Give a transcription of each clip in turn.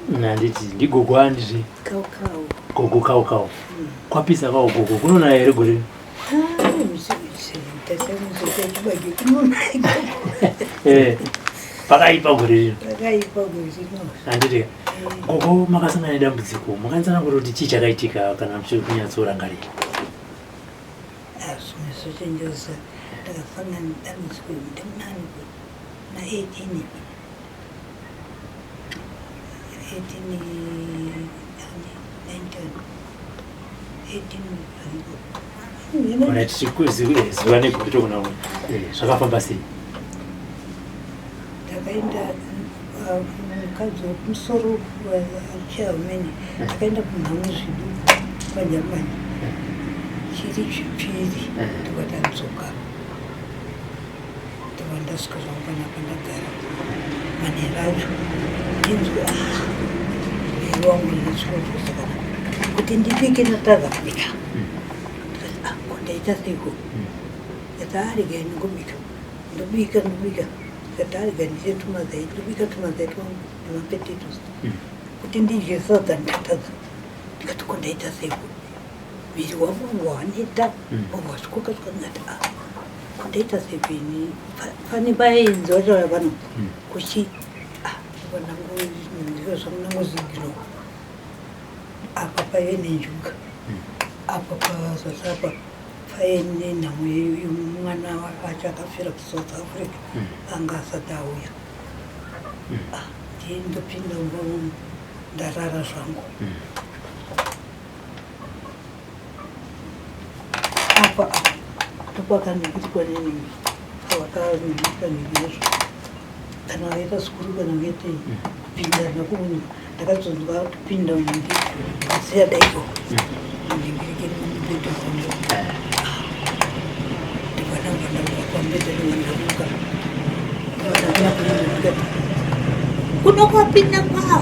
Nanditi ndigogo andizve gogo kau kau kwapisa kwao gogo kunonaya here gore eh, pakaipa gore rino. Handiti gogo makasangana nedambudziko, makanditsanangura kuti chii chakaitika kana muchiri kunyatsorangarira? Zvimwe ndakasangana nedambudziko ndinani na 18 18 19 18. Ona tichikuziva negore togona zvakafamba sei? Ndakaenda mukadzi wekumusoro chairman, takaenda kunhamo zvidu kwaJamani chiri Chipiri, ndobva tadzoka, ndobva ndasvika zvangu panapa ndagara. Manheru acho ndinzwe muviri wangu nditsvotosakana kuti ndibike, ndatadza kubika. Ndikati, "Ah, ko ndaita seiko?" Ndikati, "Aregai ndingobika." Ndobika, ndobika, ndikati, "Aregai ndiite tumazai." Ndobika tumazai twangu nemapotatoes kuti ndidye sadza, ndatadza. Ndikati, "Ko ndaita seiko? Muviri wangu wanga waneta, wanga wasvikoka." Ndikati, "Ah, ko ndaita seiko ini?" Pane painzi vataura pano kuchi zvangu ndangozigiro apa paive nenjuga, apa pazasi apa paive nenhamo yemwana wacho akafira kuSouth Africa, anga asati auya. Ah, ndiye ndopinda mumba umu, ndarara zvangu apa apa ndopakandikutikwa nenhingi, avakanhingi kana vaita sukuru kana vaitei kupinda nakumunhu. Ndakazonzwa kupinda munhingi asiya daiko munhingirike mubhedha wangu, ndibva ndabva ndamuka pamubhedha, ndibva ndamuka, ndibva ndabuda kuenda. Ndikati, "Kuno kwapinda kwava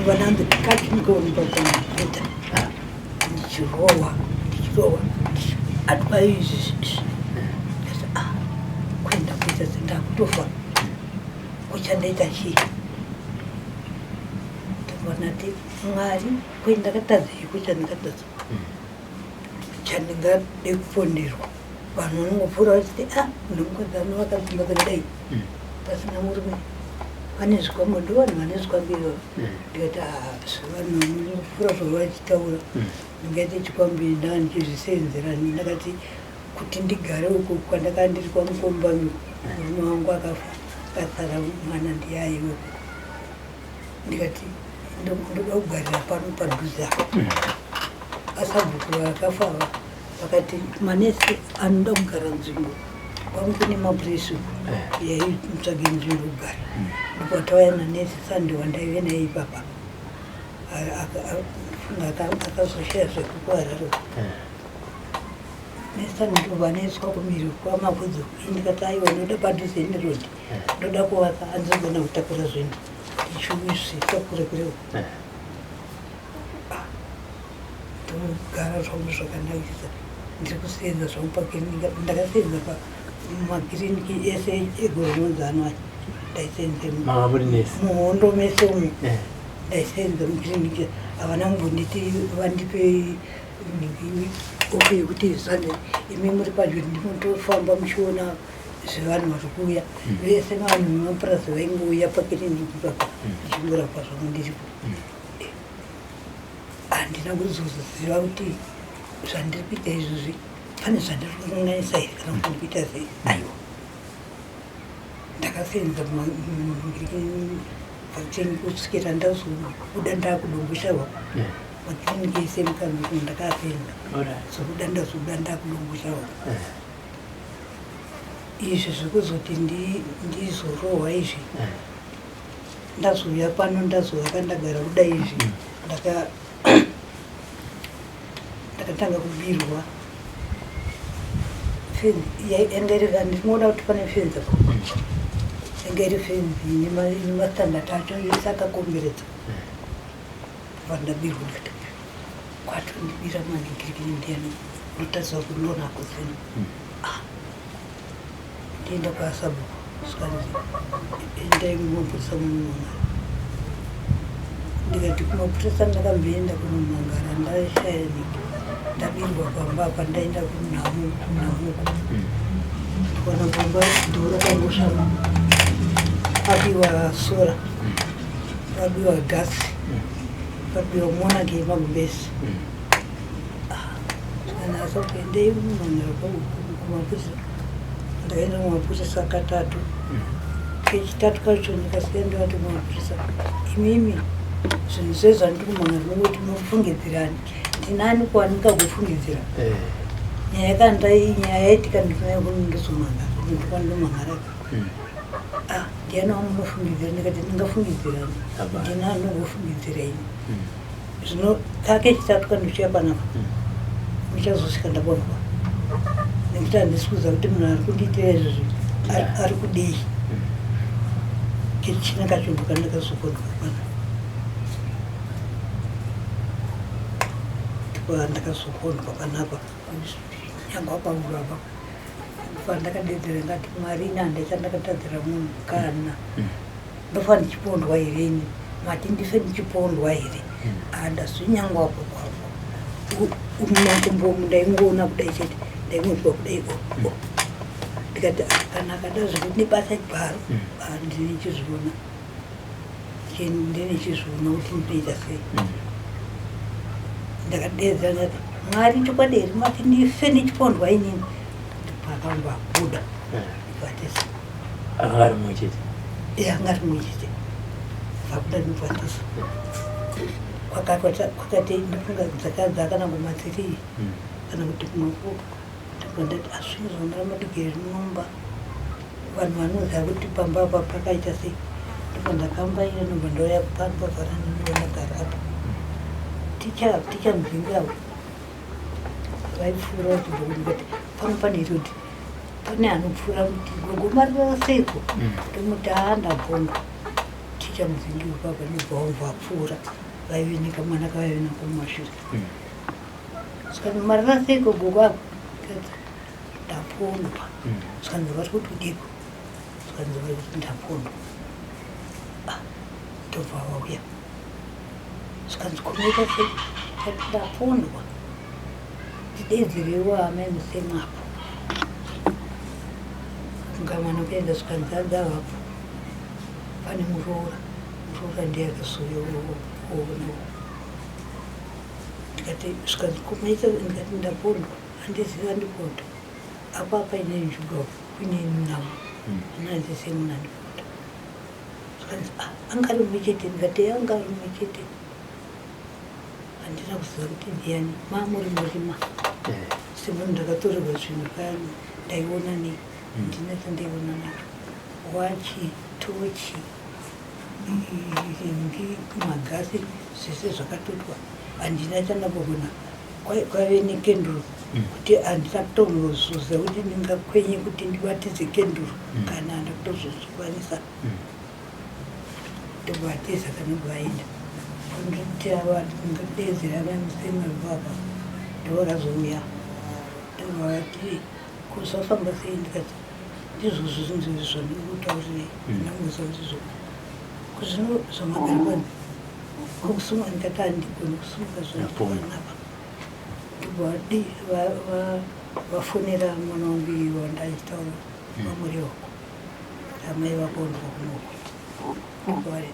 vananzi kachimukaonekwa pamubhedha, ndichirohwa, ndichirohwa, atwa izvi." Ah, kuenda kuita sendakutofa, kuchandaita chii? Ndabona ti, "Mwari, kwendakatadzeiko chandakatadza chandingade kuponderwa?" Vanhu vanongopfuura vachiti, "A, nomukadzi ano vakasimba dzakadai pasina murume, vane zvikwambo, ndo vanhu vane zvikwambo ivavo." Ndikati, "Ah, zvevanhu vanongopfuura zvavachitaura, ndingaite chikwambo ndaa ndichizvisenzera?" Ndakati kuti ndigare uko kwandakanga ndiri kwamukombami, murume wangu akafa, akasara mwana ndiye aiwepo. Ndikati ndoda kugarira pano padhuze apa. Asabhuku vakafa ava vakati manesi anoda kugara nzvimbo kwangu kune mapurisi, yaitsvage nzvimbo kugara. Ndopatauya nanesi Sande wandaive naye ipapa, akazoshaya zvekukuharare. Nesi ndobva naiswa kumiro kwamafudzi. Ndikati, "Aiwa, ndoda padhuze neroad, ndoda kuvaka, hanzigona kutakura zvinhu ndichiwisvika kure kure." Ndogara zvangu zvakanakisa, ndiri kusenza zvangu pakiriniki. Ndakasenza pamakiriniki ese eGoromonzi aya, ndaisenze. Manga muri nesi? Muhondo mese umu ndaisenza mukiriniki. Havana kumbonditi vandipe off yekuti zane imi muri padyo, ndinotofamba muchiona zvevanhu vari kuuya vese. Vanhu vemapurazi vaingouya pakiriniki papa, ndichingorapwa zvangu ndiripo. Handina kuzoziva kuti zvandiri kuita izvozvi pane zvandiri kukanganisa here kana kuti ndikuita sei. Aiwa, ndakasenza vakiriniki kusvikira ndazobuda ndakuDomboshava. Makiriniki ese mukanzuru ndakasenza, zobuda, ndazobuda ndakuDomboshava. Izvi zvekuzoti ndizorohwa izvi, ndazouya pano, ndazovaka, ndagara kudai izvi, ndakatanga kubirwa fenzi. Yanga iri, handinoona kuti pane fenzi apa, yanga iri fenzi ine mastandard acho ese akakomberedza. Vandabirwa, ndikati, "Kwatondibira maningirikini ndiani? Ndotaziva kuti ndonako zino." Tienda kwasabhuku, zvikanzi endai mumapurisa munomangara. Ndikati kumapurisa ndakamboenda kunomangara, ndashaya ndabirwa pamba apa, ndaenda kunhamuko kuwana pamba dhoo rakangoshama, pabiwa sora, pabiwa gasi, pabiwa monaki yemagumbezi. Kana asakuendei munomangara kumapurisa. Ndakaenda kumapurisa katatu. Kechitatu kacho ndikasiya ndavati kumapurisa, imimi zvinhu zvezvandiri kumangara munoti munofungidzirani, ndinani kwandingagofungidzira? Nyaya kandai nyaya yaitika, ndinoya ndozomangara ndokwandomangara. Ah, ndiani wamunofungidzira? Ndikati ndingafungidzirani? Ndinani anongofungidzira ini? Zvino kake chitatu kandichiuya panapa, muchazosvika ndabonwa, nekuti handisi kuziva kuti munhu ari kundiitira izvozvi ari kudii. Kechina kacho ndokandakazopondwa pana, ndakazopondwa panapa nyangwa pauro apa pandakadedzera ngati Mwari ini handachandakatadzira munhu kana ndofa ndichipondwa here? Ini mati ndife ndichipondwa here? Handazvinyangwa apo kwapo mumakumbo umu ndaingoona kudai chete, ndaingonzwa kudai o. Ndikati, "Ah, kana akada zvekuti nebasa gwaro, ndine chizviona, ndine chizviona kuti ndinoita sei." Ndakadedzera ndati, "Mwari, chokwadi here mati ndife ndichipondwa inini?" Pakanga abuda vatisa. Akanga ari mumwe chete? Iye anga ari mumwe chete. Vabuda ndobvatisa kwakati ndofunga dzakadza kana ngoma 3 kana kuti kumafo. Ndobva ndati azvinhu zvandaramba ndigere munomba, vanhu vanoziva kuti pamba apa pakaita sei. Ndobva ndakambaira, ndobva ndauya pano pavharanda, ndobva ndagara apa. Ticha mudzingi avo vaipfuura vachibva kuti, ndikati pano pane rodhi, pane anopfuura kuti, "Gogo, marira seiko?" Ndomuti, "Haa, ndabvonga." Ticha mudzingi wepapa ndobva wabva apfuura, vaive nekamwana kavaive nako mumashure. Saka, "Marira seiko, gogo?" Apo ndikati, "Ndapondwa." Zvikanzi, "Vari kuti udiko?" Zvikanzi, "Vari kuti ndapondwa." Ah, ndobva vauya. Zvikanzi, "Kunoita sei?" Ndikati, "Ndapondwa, ndidedzerewo amai musemapo." Kungamwana kuenda, zvikanzi, "Adzavapo, pane muroora." Muroora ndiye akazouya oona. Ndikati, zvikanzi, "Kumaita?" Ndikati, "Ndapondwa, handizivi andiponda. Apa paine njuga, kuine nhamo, anandise munhu andiponda." Zvikanzi, "Ah, anga ari mumwe chete?" Ndikati, "Anga ari mumwe chete, handina kuziva kuti ndiani, mamuri murima." Semunhu ndakatorerwa zvinhu payani, ndaiona nei? Ndina chandaiona nacho, wachi, tochi, ringi, magasi, zvese zvakatotwa, handina chandambogona. Kwaive nekenduru, kuti handina kutombozuza kuti ndingakwenye kuti ndibatidze kenduru, kana handa kutozozvikwanisa. Ndobatiza kana vaenda kundoti ava ndingadedzera vamusema baba, ndovakazouya, ndovati, "Kuzofamba sei?" Ndikati, "Ndizvozvo zvinhu izvi zvandikutaurirei." Ndamboziva kuti zvo kuzvino zvamagara pano kokusumuka. Ndikati, "Handigoni kusumuka zvandipanapa." Ndobva vafonera mwana wangu iye wandachitaura vamurehoko, amai vakondwa kunoko vari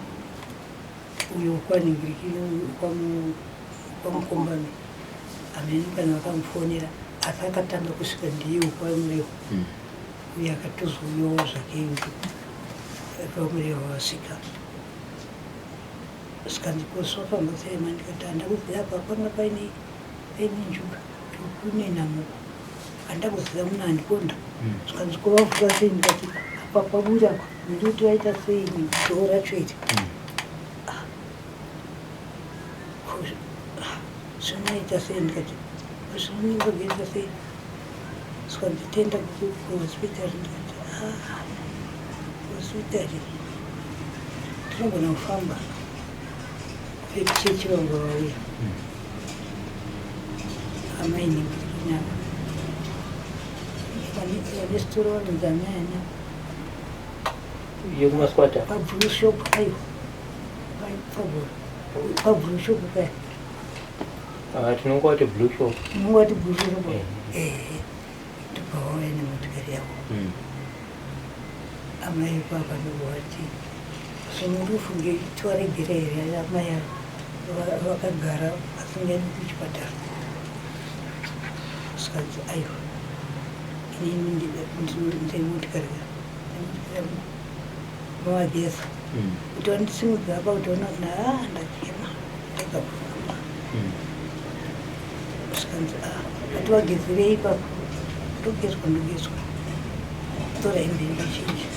uyo kwaningirikiri kwamukombami amene kana vakamufonera, asi akatanga kusvika ndiye wekwamureho. Uye akatozouyawo zvake kwamureho asvika. Zvikanzi, "Kozvafamba sei?" Ndikati, "Handa kuziva. Apa panga paine njuga, kune nhamo, handa kuziva munhu andiponda." Zvikanzi, "Kovavhura sei?" Ndikati, "Apa pabuda apa, ndikuti vaita sei dhoo racho iri?" Ah, ah, zvinoita sei? Ndikati, "Zvinongoita sei?" Zvikanzi, "Tenda kuhospitari." Ndikati, "Ah, hospitari ndinogona kufamba." Vechechi vanga vauya, amai ningirikinava. Vane sitoro vanonzi amai Yekumasquatter? Pablue shop, aiwa, pablue shop paya. Ah, tinongoti Blue Shop. Tinongoti Blue Shop, ehe. Ndobva vauya nemotikari yavo. Amai baba ndobva vati, "Zvino tiwaregera here amai ava vakagara vasingaendi kuchipatara?" Zvikanzi, "Aiwa, inini ndine motikari mavageza." Kuti vandisimudza apa, kuti vaona kuti a ndachema, ndega kufamba. Zvikanzi, "A atiwagezerei ipapo." Ndogezwa, ndogezwa, tora hembe ndochinja.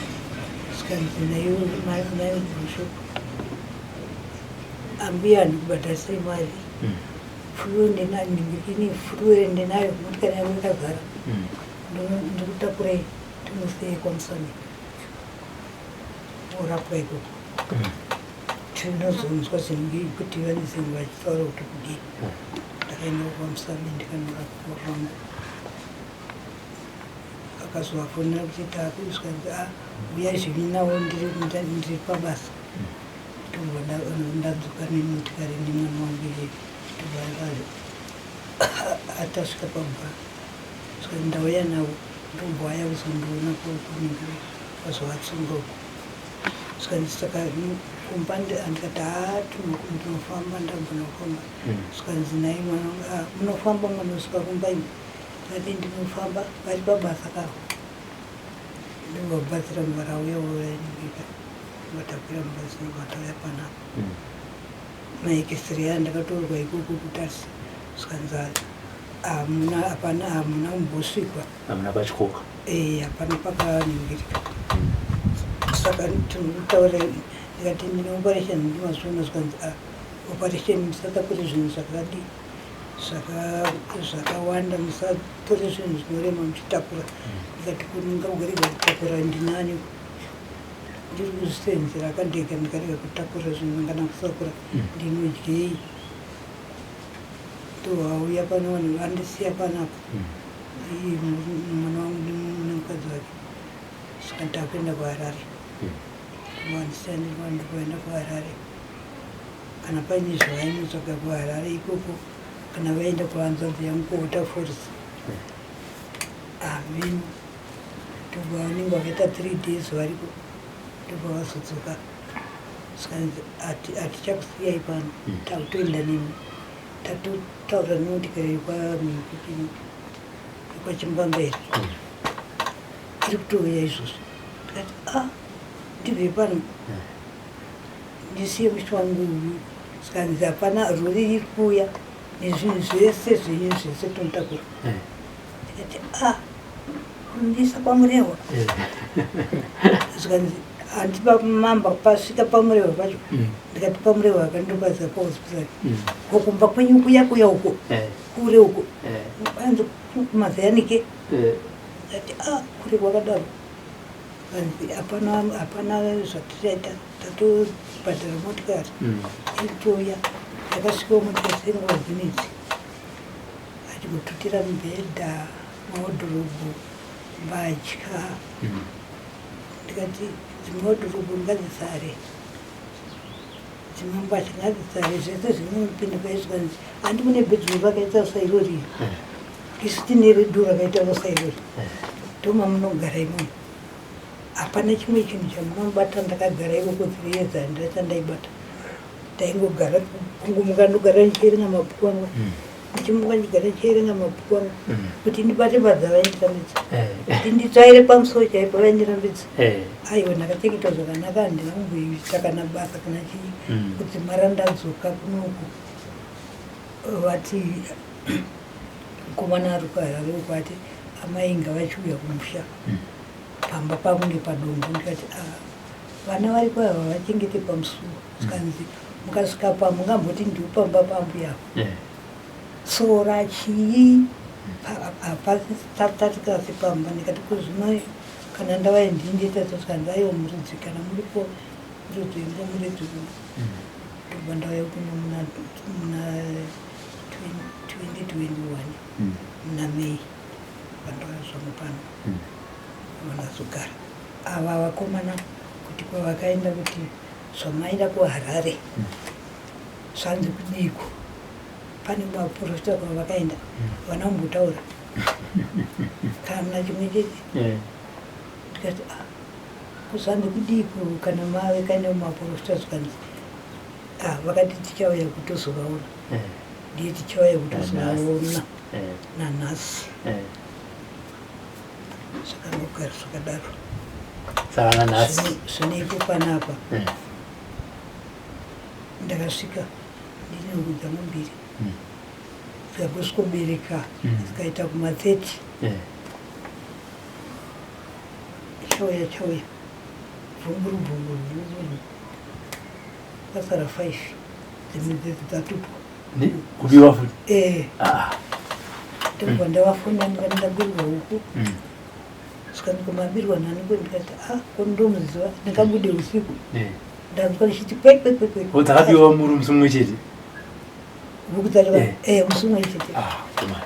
Zvikanzi nayo Blue Shop, "Ambuya, handikubhadharisei mari. Fuel ndinini, fuel ndinayo, motikari yangu yakazara. Ndikutakurai tinosei kwaMusami, orapwa ikoko. Tinozonzwa zvinenge kuti vanezenge vachitaura kuti kudii." Ndakaenda kwaMusami, ndikanorapwa zvangu. Akazovafonera kuti takuiswa. "A uya zvenyu navo, ndiri pabasa." Tobva ndadzoka nemotikari nemwana wangu iye. Tobva atasvika pamba, saka ndauya navo. Ndobva vaya kuzondiona kunenge vazovatsunga uko. Saka kumba ndikati, "Haa, ndinofamba, ndagona kufamba." Zvikanzi, "Nai mwana, munofamba munosvika kumba imi?" Ndikati, "Ndinofamba, vari pabasa kavo." Ndobvabatsira mvarauya uyainingika, vatakwira mubhazi, vatauya panapa. Maekisiri aya ndakatorwa ikoko kutarisa, zvikanzi hamuna, hapana, hamuna kumbosvikwa. Hamuna pachikoka. Eh, hapana pakaningirika. Saka tinokutaura, ndikati, "Ndine operation ndimazviona." Zvikanzi, "A operation musatakure zvinhu zvakadi zvakawanda, musatore zvinhu zvinorema muchitakura." Ndikati, "Kungagorega kutakura ndinani? Ndiri kuzvisenzera akandega. Ndikarega kutakura zvinhu kana kusakura, ndinodyei?" Ndovauya pano vanhu vandisiya panapa. Iye mwana wangu nemukadzi wake. Saka ndakuenda kuHarare. Vandisiya, ndikuenda kuHarare. Kana paine zvavainotsvaga kuHarare ikoko, kana vaenda kuhanzvadzi yangu kuWaterfalls, amen. Ndobva vanenge vakaita 3 days variko, ndobva vazodzoka. Zvikanzi, "Hatichakusiyai pano, takutoenda nemi. Tatotaura nemotikari yekwaChimbambaira, iri kutouya izvozvo." Ndikati, "A ndibve pano ndisiye musha wangu uyu?" Zvikanzi, "Hapana, rori iri kuuya nezvinhu zvese zvenyu zvese, tonotakura." Ndikati, "A kundisa kwaMurehwa?" Zvikanzi, "Handi pamamba pasvika paMurehwa pacho?" Ndikati, "PaMurehwa akandobazira pahospital. Ko kumba kwenyu kuya kuya uko, kure uko?" Anzi, "KuMazayanike." Ndikati, "A kure kwakadaro?" Kanzi, "Hapana, hapana zvatichaita, tatobhadhara motikari, iri kutouya." Yakasvikawo motikari senguva dzinedzi, achigotutira mibhedha, maodhorobho, mbatya. Ndikati, "Dzimwe wardrobe ngadzisare, dzimwe mbatya ngadzisare, zvese zvinopinda paizvikanzi handi mune bedroom rakaita sairori, isu tine redu rakaita sairori, ndoma munogara imomo. Hapana chimwe chinhu chamunobata." Ndakagara ikoko 3 years, handina chandaibata. Ndaingogara, kungomuka ndogara ndichiverenga mabhuku angu, ndichimuka ndigara ndichiverenga mabhuku angu. Kuti ndibate badza vaindirambidza, kuti nditsvaire pamusoro chaipo vaindirambidza. Aiwa, ndakachengetwa zvakanaka, handina kumboita kana basa kana chii. Kudzimara ndadzoka kunoku, vati mukomana ari kuHarare uko ati amai ngavachiuya kumusha, pamba pakunge padongo. Ndikati, "A vana variko ava, vachengete pamusuwo." Zvikanzi, "Mukasvika pamungamboti ndiwo pamba pambuya ava. Sora chii hapatatikasi pamba." Ndikati, "Kuzvino kana ndavai ndindiita?" Zvikanzi, "Aiwa, muridzi kana muripo, muridzi wemba, muridzi uno." Ndobva ndauya kuno muna 2021, muna May, pandauya zvangu pano. Vanazogara ava vakomana kuti kwavakaenda kuti zvamaenda kuHarare zvanzi kudiiko. Pane maprofita kwavakaenda vana kumbotaura kana chimwe chete. Ndikati, ah, kuzvanzi kudiiko kana mave kaenda kumaprofita? Zvikanzi, ah, vakati tichauya kutozovaona. Ndiye tichauya kutozovaona nanhasi. Zvakangogara zvakadaro. Saka nanhasi Zvino ipo panapa ndakasvika ndine huku dzangu mbiri dzakosvikobereka dzikaita kuma30. Chauya chauya, bvumburu bvumburu bvumburu, kwasara 5, dzimwe dzedzi dzatupwa. Kubiwa futi? Eh. Ndobva ndavafona, ndikati ndabirwa huku. Svikati kumabirwa naniko? Ndikati, ah, kondomuziva, ndingabude usiku? Ndanzwa ndichiti kwekwekwe. O, dzakabiwa muri musi mumwe chete? Huku dzacho? Eh, musi umwe chete. Ah, kuma.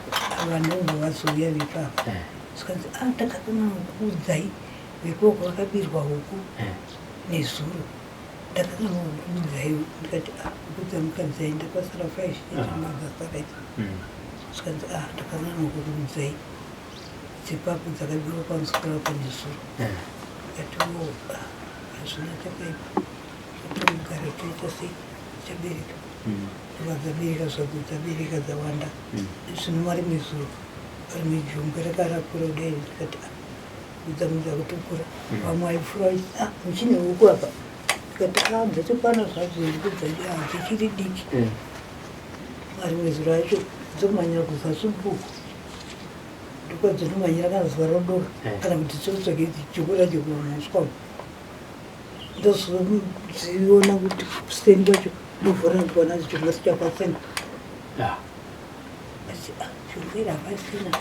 Vanhu vazouya vepapa. Zvikanzi, ah, ndakatanga kukuudzai, vekoko vakabirwa huku nezuro, ndakatanga kukuudzai. Ndikati, ah, huku dzangu dzaenda, kwasara 5 chete, madzasara. Zvikanzi, ah, ndakatanga kukuudzai, dzepapo dzakabirwa pamusoro apa nezuro. Ndikati, o, ah, hazvina chakaipa, zvatogara toita sei, chabereka. Ndobva dzabereka zvadzo, dzabereka dzawanda. Zvino marimwe zuro rimwe jongwe rakarakura kudai. Ndikati, ah, dzangu dzakutokura. Vamwe vaipfuura vachiti, ah, muchine huku apa? Ndikati, ah, dzatokwana zvadzo, huku dzichiri diki. Marimwe zuro acho dzomhanyira kuzasi uku, ndokwadzinomhanyira kana zuva rodoka. Kana kuti dzotsvage jongwe racho kumuswa, ndozodziona kuti kuseni kwacho ndovhura, ndikuona jongwe sichapasena. Asi, ah, jongwe rapasina.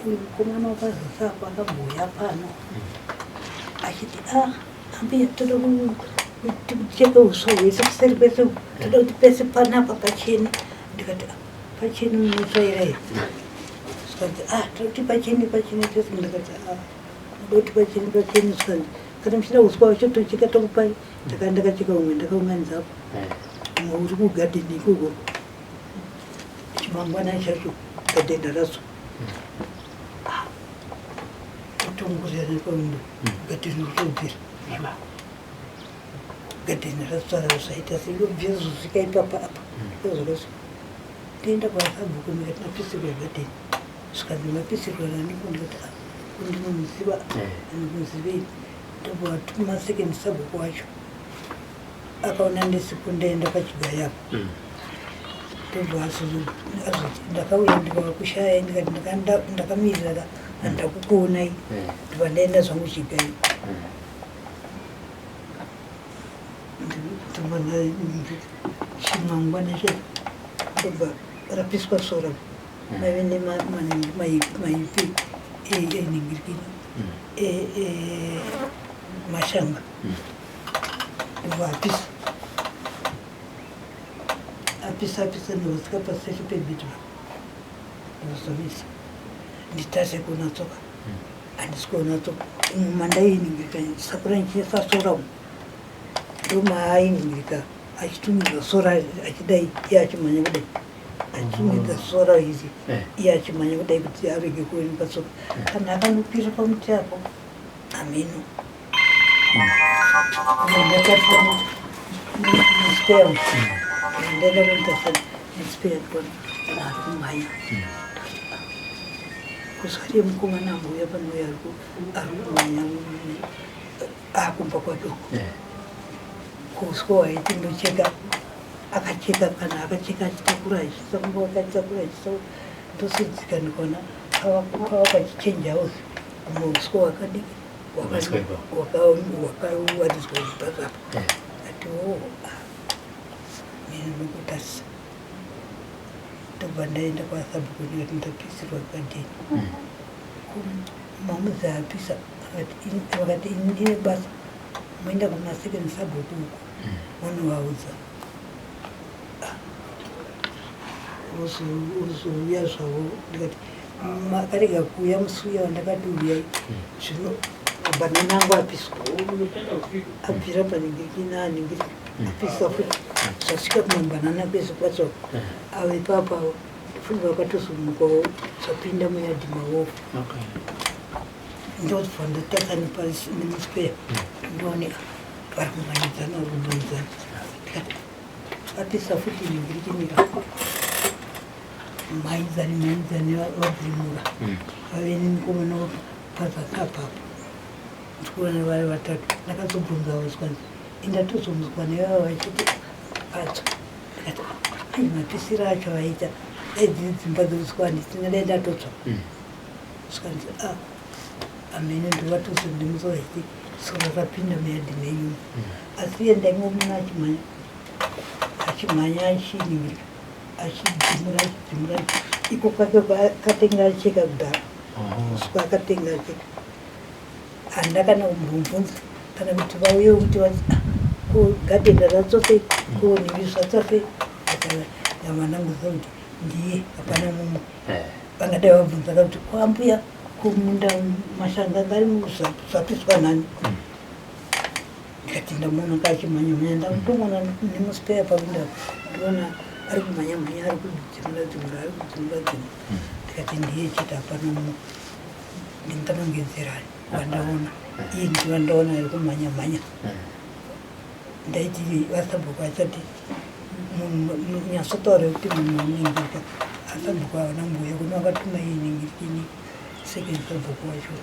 Uyu mukomana wakazosako akambouya pano achiti, ah, ambuya, toda kuti kucheke uswa hwese kuseri kwese, toda kuti pese panapa pachene. Ndikati, ah, pachene munotsvaira here? Zvikanzi, ah, toda kuti pachene, pachene pese. Ndikati, ah, muda kuti pachene, pachene? Zvikanzi, kana muchida uswa wacho tocheka tokupai. Ndaka ndakacheka umwe, ndakaunganidzapo. Umwe uri kugadheni ikoko. Chimangwana chacho gadheni racho kutongurira nepawindo, gadheni rotobvira, gadheni ratsvara zvaita seirobvira zosvika ipapa apa zvakasvika. Ndoenda kwasabhuku, ndikati mapisirwa egadheni. Zvikanzi, mapisirwa naniko? Ndikati, ah, ndinomuziva. Andimuzivei. Ndobva vatuma second sabhuku wacho, akaona ndisipo, ndaenda pachigayo apo. Ndobva azoti, ndakauya ndikavakushayai. Ndikati, ndakamirira ka, handakukuonai. Ndobva ndaenda zvangu chigayo. Ndobva chimangwana chacho ndobva rapiswa sora, maive nemaningi maipi eningirikini mashanga. Ndobva apisa, apisa, apisa, ndosvika paseri pebhiti, ndozomisa, nditase kuona tsoka. Handisi kuona tsoka umu mandainingirika sakura ndichiisa sora umu, ndomaainingirika achitumidza sora achidai, iye achimhanya kudai, achitumidza sora iri. Iye achimhanya kudai kuti arege kuonekwa tsoka. Kana akanopira pamuti apo, ameno. Ndakatarisa nespeya, ndaenda kunotarisa nespeya, ndikaona ari kumhanya. Kuzwariye mukomana ambouya panouya ari kumhanya akumba kwake uko. Kuswa waiti ndocheka, akacheka, kana akacheka achitakura, achiisa kumba kwake, achitakura, achiisa. Ndosidzika, ndikaona pava pachichange house, umwe uswa wakadiki Wakaiswa ipapo. Wakawaridzwa ipapapa. Ati, o, mina nokutarisa. Ndobva ndaenda kwasabhuku, ndikati ndapisirwa gadheni. Mamuzi apisa. Vakati, ini ndine basa, moenda kumasecond sabhuku uko, monovaudza. Vozouya zvavo. Ndikati Makarega kuuya musi uya wandakati uyai. Zvino mabhanana angu apiswa. Abvira panenge kinani ngiri apiswa futi. Zvasvika kumabhanana kwese kwacho. Avo ipapo avo futi vakatozomukawo zvapinda muyadhi mavofu. Okay. Ndobva ndataka nemusquare ndoone vari kumhanyidzana vari kumhanyidzana. Ndikati apisa futi ningirikinira. Mhanyidzani mhanyidzani vabhirimura. Vave nemukomana pazasi apapo. Ndikuona vari vatatu. Ndakazobvunza zvikanzi indatozonzwa nevava vachiti patsva. Ndikati ai mapisiro acho vaita dai dziri dzimba dzeuswa handisina dai ndatotsva. Zvikanzi ah amene ndovatozo vachiti sora rapinda muyadhi menyu. Asi iye ndaingomuna achimhanya achimhanya achiningirika achidzimura achidzimura iko kwake katenga acheka kudhara. Uswa akatenga acheka. Handina kana kumbobvunza kana kuti vauye kuti vati "Ah, ko gadheni ratsva sei ko nhivi zvatsva sei yavananguziva kuti ndiye hapana mumwe. Vangadai vabvunza kuti ko ambuya ko munda mashanga anga ari zvapiswa nani. Ndikati ndamuona kachimhanya mhanya ndakutomuona nemuspeya pawindow ndiona ari kumhanya mhanya ari kudzimura dzimura ari kudzimura dzimura. Ndikati ndiye chete hapana mumwe. Ndinganongedzera wandaona iye ndiye wandaona ari kumhanya mhanya. Ndaiti vasabhuku vachati nyatsotaura kuti munhu anoningirika asabhuku havana mbuya kuno vakatuma iyi ningirikini second sabhuku wacho.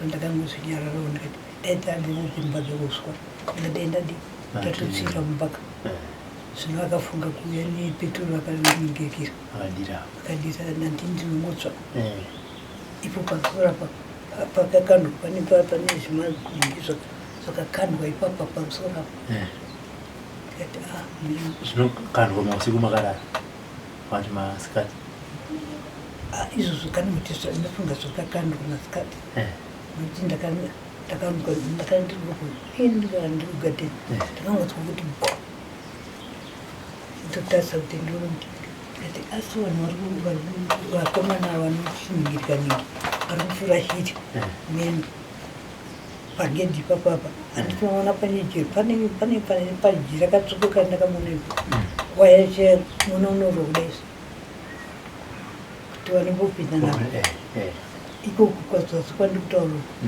Ndakangozvinyararawo ndikati dai dzandine dzimba dzeuswa ndingadai ndadi ndatotsvira mubaka. Zvino akafunga kuuya nepeturu akaningirikira. Akadira. Akadira nandi ndinongotsva. Ipo pamusoro apa pakakandwa pane pane zvimaningi zvakakandwa ipapa pamusoro apa. Ndikati ah Zvinokandwa mausiku makarara. Vati masikati. Ah, izvozvo kana kuti ndinofunga zvakakandwa masikati. Nokuti ndakandiri kugadheni ndakangonzwa kuti go. Ndotarisa kuti ndione kuti ndikati asi vanhu vari vakomana vanochiningirika ningi vari kupfuura shiri meno pagedhi ipapo apa handitoona pane jira pane pane pane pajira katsvuku kandakamuona ipo waya che munonoro kudai kuti vanongopinda nako ikoko kwazasi kwandikutaura uku.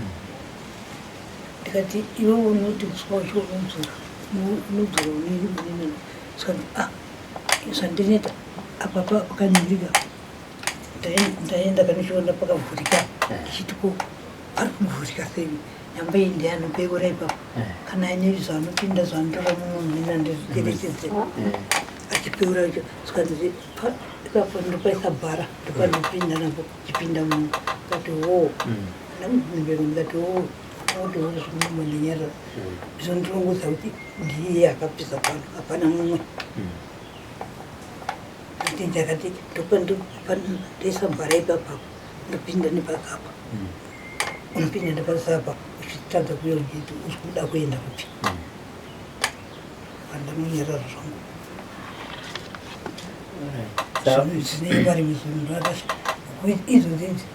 Ndikati iwe unoti uswa ucho unodzora unodzora unini zvikanzi ah zvandinoita apa pakaningirika ndaenda kanichiona pakavhurika ndichiti ko pari kuvhurika sei nyamba iyi ndianobeura ipapo kana aine zvaanopinda zvaanotora mumwe mina ndizvicherechedze achibeura zvikanzi ipapo ndopaisa bhara ndopanopinda napo chipinda muno ndikati wo ndamubvunza ndikati wo oti wo zvinombo izvo ndinongoziva kuti ndiye akapisa pano hapana mumwe. Kuti ndakati ndoisa bhara ipapo ndopinda nepakapa unopinda nepasapa uchitadza kuya uchiti uri kuda kuenda kupi. Pandamunyarara zvangu. Zvine vari zvinhu zvakasha izvozvi idzi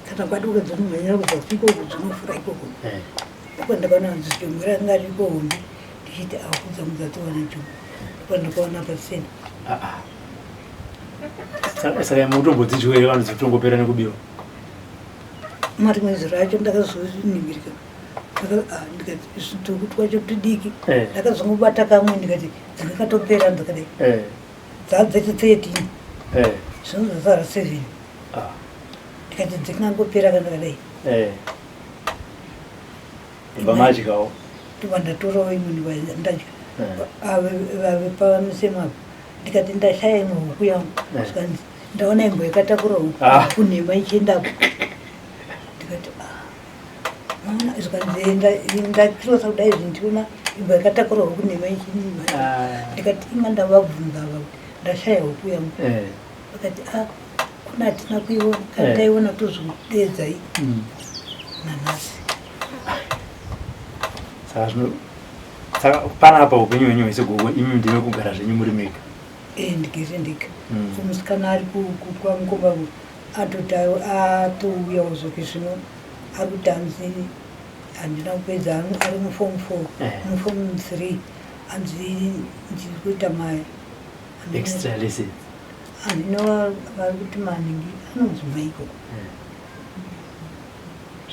kana kwaduka dzinomhanyira kuzasi ikoko dzinofura ikoko. Ndopandakaona jongwe ranga riripo hombe ndichiti akudza mudzatowana jongwe ndopandakaona pasena. Saka mutombodzidyiwa here vanhu dzitongopera nekubiwa? Marimwe zuro acho ndakazoningirika ndikati tuku twacho tudiki. Ndakazongobata kamwe ndikati dzakatopera ndakadai dzadzeti 13 zvino zvasara 7. Ndikati dzingangopera kana ndakadai. Ndobva madyawo. Ndobva ndatorawo imwe ndobva ndadya. Vave pamusemo apo ndikati ndashaya imwe huku yangu. Zvikanzi ndaona imbwa yakatakura huku kunhema ichiendapo. Ndikati ah maona zvikanzi ndakirosa kudai izvi ndichiona imbwa yakatakura huku nhema ichimhanya. Ndikati inga ndavabvunza ava kuti ndashaya huku yangu. Vakati ah kuna hatina kuiona kana taiona tozodedzai nanhasi. Saka zvino saka panapa upenyu hwenyu hwese gogo imi ndime kugara zvenyu muri mega. Eh, ndigere ndega. Musikana ari kwamukoma atoti atouyawo zvake zvino ari kuti hanzi handina kupedza ari muform 4 muform 3 hanzi ndiri kuita ma extra lesson. Handina vari kuti maningi anonzi maiko.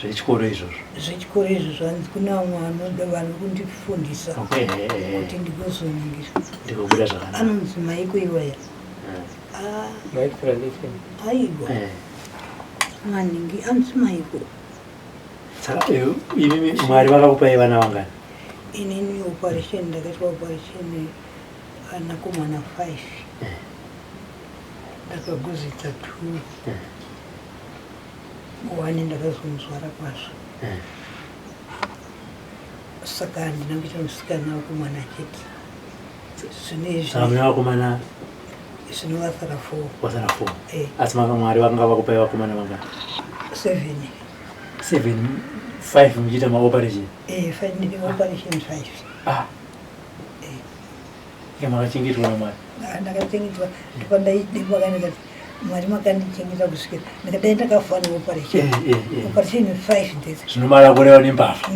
Zvechikoro izvozvo. Zvechikoro izvozvo hanzi kune vamwe vanoda vari kundifundisa kuti ndigozoningisa. Ndikobuda zvakanaka. Anonzi maiko iwaya. Maextra lesson. Aiwa. Maningi anonzi maiko. Saka imi Mwari vakakupai vana vangani? Inini operation ndakaitwa operation vanakomana 5. Ndakaguzidza 2. One ndakazomuzvara kwazvo. Saka handina kuita musikana wakomana chete. Zvino Saka mune vakomana zvino vasara 4. Vasara 4. Asi maka Mwari vakanga vakupai vakomana vangani? 7. 7 5 muchiita maoperation. 5 ndine operation 5. Ah. Ike makachengetwa naMwari. Ndakachengetwa ndopandaidemba ndikati Mwari makandichengeta kusvikira ndikadai ndakafa neoperation. Operation 5 ndedze. Zvinomara kureva nembavha.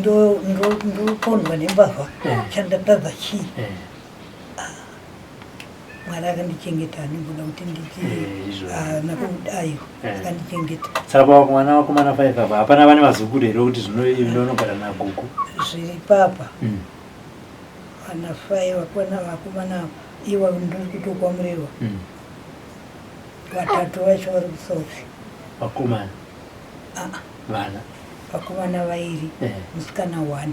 Ndopondwa nembavha. Chandatadza chii? Mwari akandichengeta handimboda kuti nditi haana aiwa akandichengeta. Saka mwana vakomana 5 apa hapana vane vazukuru here kuti zvino ndonogara nagogo? Zviri papa. Vana 5 vakomana iwa ndiri kutokwamurewa. Vatatu vacho vari kuSouth. Vakomana. Vana. Vakomana vairi, musikana 1.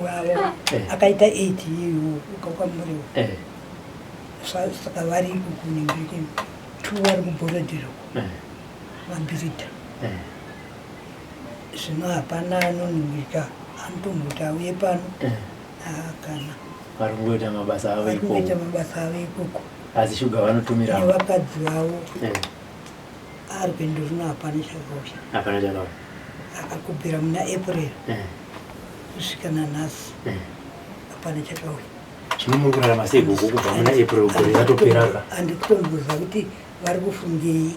Wavo akaita 8 iyeyo ukakwamurewa. Saka vari kunenge 2 vari kuBorodero. Mabhiridha. Zvino hapana anoningika anotomboti auye pano. Kana. Vari kungoita mabasa avo ikoko. Vari kungoita mabasa avo ikoko. Asi shuga vanotumira. Nevakadzi vavo. Ari kuenda rino hapana chakauya. Hapana chakauya. Akakubvira muna April. Kusvika nanhasi. Hapana chakauya. Zvino muri kurarama sei gogo kubva muna April gore ratopera ka? Handikutomboziva kuti vari kufungei.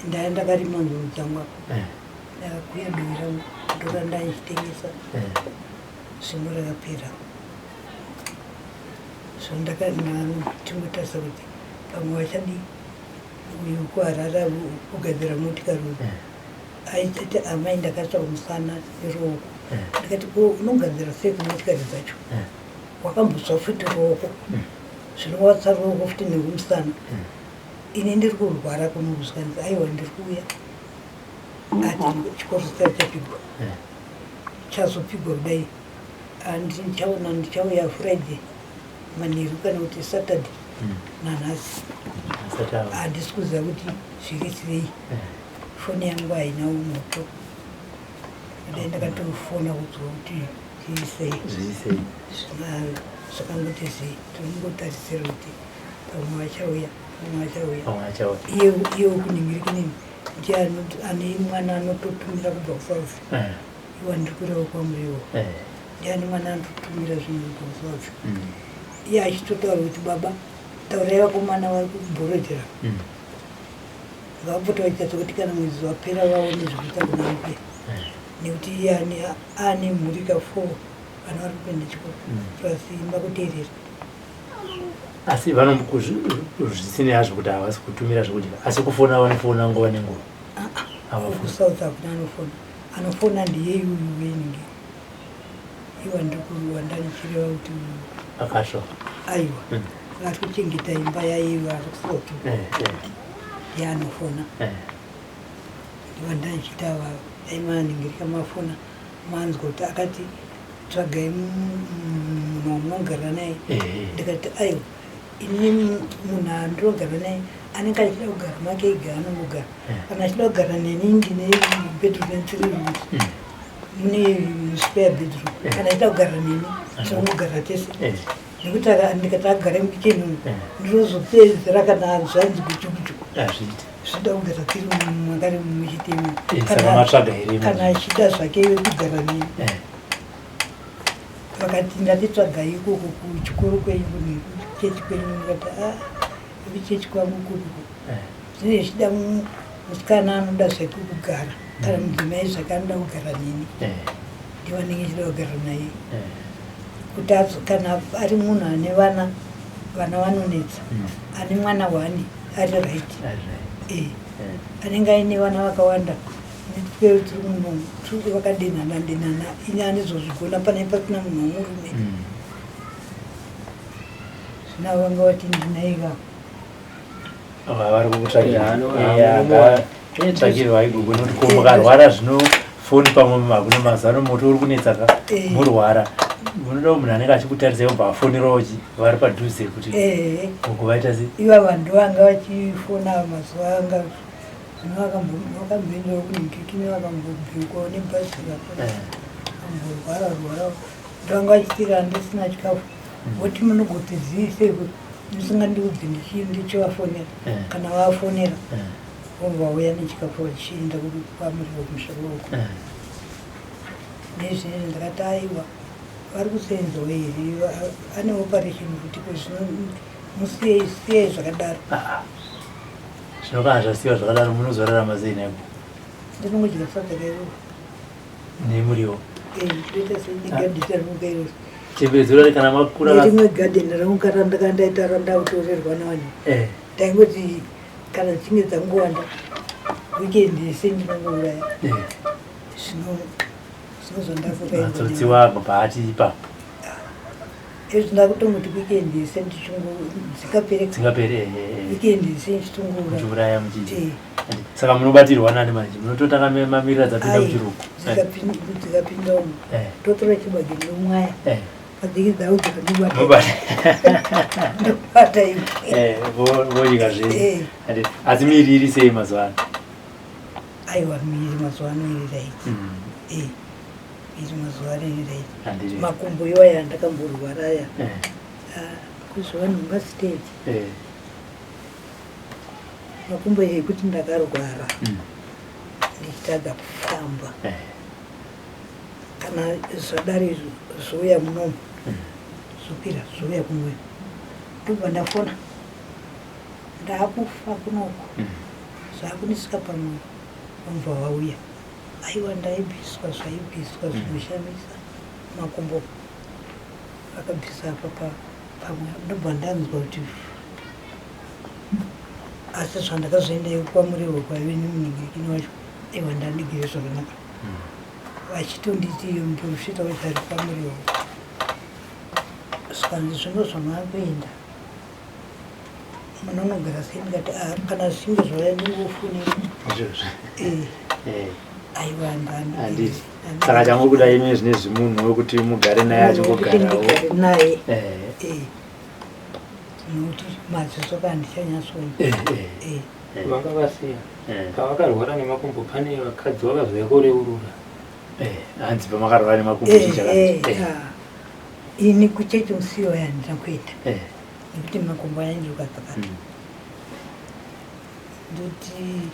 Ndaya ndakarima nzungu dzangu apa. Ndakakuya dovi rangu ndorandaichitengesa. Zvino rakapera. So ndakatingotarisa kuti pamwe vachadi uyu kuHarare kugadzira motikari uyu. Aititi amai ndakatsva musana neruoko. Ndikati ko unogadzira sei kumotikari dzacho? Wakambotsva futi ruoko. Zvino watsva ruoko futi nekumusana. Ini ndiri kurwara kuno zvikanzi aiwa ndiri kuuya. Ati chikoro chisati chapigwa. Chazopigwa kudai. Ndichaona ndichauya Friday manheru kana kuti Saturday nanhasi. Handisi kuziva kuti zviri sei. Foni yangu haina moto. Dai ndakatofona kunzwa kuti zviri sei. Zviri sei. Zvakangoti sei tinongotarisira kuti pamwe vachauya pamwe vachauya. Pamwe vachauya. Iye wekuningirikinini ndiye ane mwana anototumira kubva kuSouth. Iwa ndiri kureva kwaMurewa. Ndiye ane mwana anototumira zvinhu kubva kuSouth. Iye achitotaura kuti baba taurai vakomana vari kuBorodera. Vapota vachiita sekuti kana mwedzi wapera vaone zvekuita kuna mbuya. Nekuti iye ane mhuri ka 4 vana vari kupinda chikoro. Plus imba kuteerera. Asi zvisinei hazvo kuti havasi kutumira zvekudya asi kufona vanofona nguva nenguva. KuSouth hakuna anofona. Anofona ndiye uyu wengi. Iwa ndikuwandanichireva kuti akasva. Aiwa. Vari kuchengeta imba yaiva ari kuSouth. Ndiye anofona. Ndiwandanichita aimaningirika mafona manzwa kuti akati tsvagai munhu wamunogara naye. Ndikati aiwa ini munhu andinogara naye anenge achida kugara make ega anongogara. Kana achida kugara neni ndine bedroom ne 3 rooms. Mune spare bedroom. Kana achida kugara neni tinongogara tese. Nekuti ndikati agare mukitchen umu ndinozopedzera kana zvanzi guchu guchu. Hazviiti. Zvinoda kugara tiri mwakari muchitemo. Saka matsvaga here? Kana achida zvake kugara neni. Vakati ndatitsvagai ikoko kuchikoro kwenyu Vekuchechi kwenyu. Ndikati, a vekuchechi kwangu kupi? Zvinenge zvichida musikana anoda zvekukugara, kana mudzimai zvake anoda kugara neni, ndivanenge chida kugara naye. Kuti kana ari munhu ane vana, vana vanonetsa. Ane mwana one ari right. Anenge aine vana vakawanda, tiri muno vakadenhana denhana, ini handizozvigona pane pasina munhu womurume. Zvino vanga vati ndinaika. Vari kukutsvakirwa igogo, nokuti ko mukarwara zvino foni pamwe hakuna mazano, moto uri kunetsa ka. Murwara, munoda munhu anenge achikutarisai, obva afonerawo vari padhuze kuti gogo vaita sei. Iva vanhu vanga vachifona mazuva anga zvino vakamboendawo kuningikini, vakambobhikwawo nebhazi, vakamborwara rwara. Ndovanga vachitira handisina chikafu, voti munogotizivisei musingandiudzi ndichivafonera? Kana vafonera, vobva vauya nechikafu, vachienda kwamuriwo kumusha kwoko. Nezvinezvi ndakati, aiwa, vari kusenzawo here, ane operation futi ko, zvino musiyei, siyei zvakadaro. Zvino kana zvasiyiwa zvakadaro, munozorarama sei naigo? Ndinongodya sadza kairoro. Nemuriwo. Ndoita senegadheni rangu kairoro. Chembedzero kana makura. Nerimwe gadheni rangu karandakandaita randautorerwa navanhu, ndaingoti kana dzichinge dzangowanda, weekend yese ndinongouraya. Zvino zvinozvandakuka. Matsotsi wako paati ipapo. Izvi ndakutongoti weekend yese ndichingo dzingapere. Dzingapere. Weekend yese ndichitongouraya. Muchiuraya muchidya. Saka munobatirwa nani manje? Munototanga mamirira dzapinda muchirugu? Dzikapinda umu, totora chibage ndomwaya. Padziki dzavo dzikandibata, ndobata imwe. Vodya zvenyu. Asi miri iri sei mazuva ano? Aiwa, miri mazuva ano iri right. Miri mazuva ano iri right. Makumbo iwaya ndakamborwara aya, kuzova nhumba stage, makumbo ekuti ndakarwara ndichitadza kufamba. Kana zvadari zvouya munomu, zvokwira, zvouya kumwe, ndobva ndafona, ndaakufa kunoku, zvaakunisika pamwoyo. Vamubva vauya. Aiwa, ndaibviswa, zvaibviswa zvinoshamisa. Makumbo vakabvisa apa pamwe, ndobva ndanzwa kuti, asi zvandakazoendayo kwaMurehwa kwaive nemunhingirikini wacho, aiwa, ndandigere zvakanaka. Vachitonditi muprofita wacho ari kwaMurehwa, zvikanzi, zvino zvamaakuenda munonogara sei? Ndikati, "Ah, kana zvichinge zvauya ndingofonera." Izvozvo. Aiwa. Handiti saka changokuda imi zvine zvimunhu wekuti mugare naye, achingogarawo. Ndigare naye. Nokuti maziso kandichanyatsoona. Vanga vasiya pavakarwara nemakumbo, pane vakadzi vakazouya kureurura. Hanzi pamakarwara nemakumbo, chii chakati? Ini kuchechi musiwo handina kuenda nekuti makumbo aindiruka pakati. Ndoti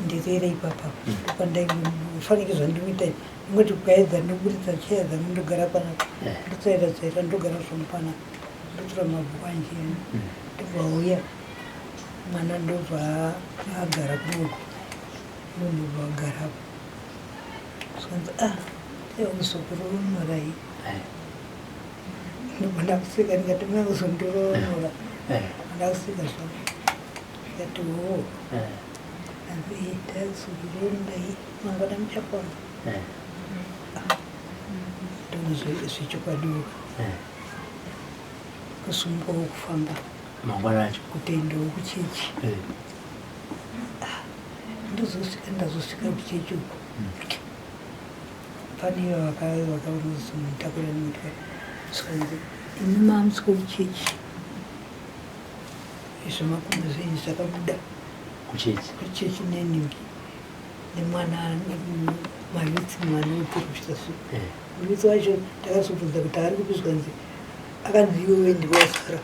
ndirere ipapa, ndopandafanike zvandinoita, ingoti kukaedza ndoburitsa cheya dzangu, ndogara panapa. Ndotsaira tsaira, ndogara zvangu panapa, ndotora mabhuku anjeni. Ndobva uya mwana, ndobva agara kunoko, ndobva agarapo. Zvanzi, ah, muzukuru unorai. Ndobva ndakuseka, ndikati, mai, uzondiroora. Ndakuseka zvangu, ndikati, oo. Anzi, taizukuru, mangwana muchapona. Ndona zvechokwadiwo, kusumukawo, kufamba. Mangwana acho. Kutoendawo kuchechi. Ndozosvika, ndazosvika kuchechi uko, pane vakazomutakura nemotikari. Zvikanzi, imi maamusiko kuchechi, izvo makumbo zvenyu zvakabuda. Kuchechi. Kuchechi neningi nemwana mayouth, mwana weprofita. So muyouth wacho ndakazobvunza kuti ari kupi, zvikanzi akanzi, iwewe ndiwasara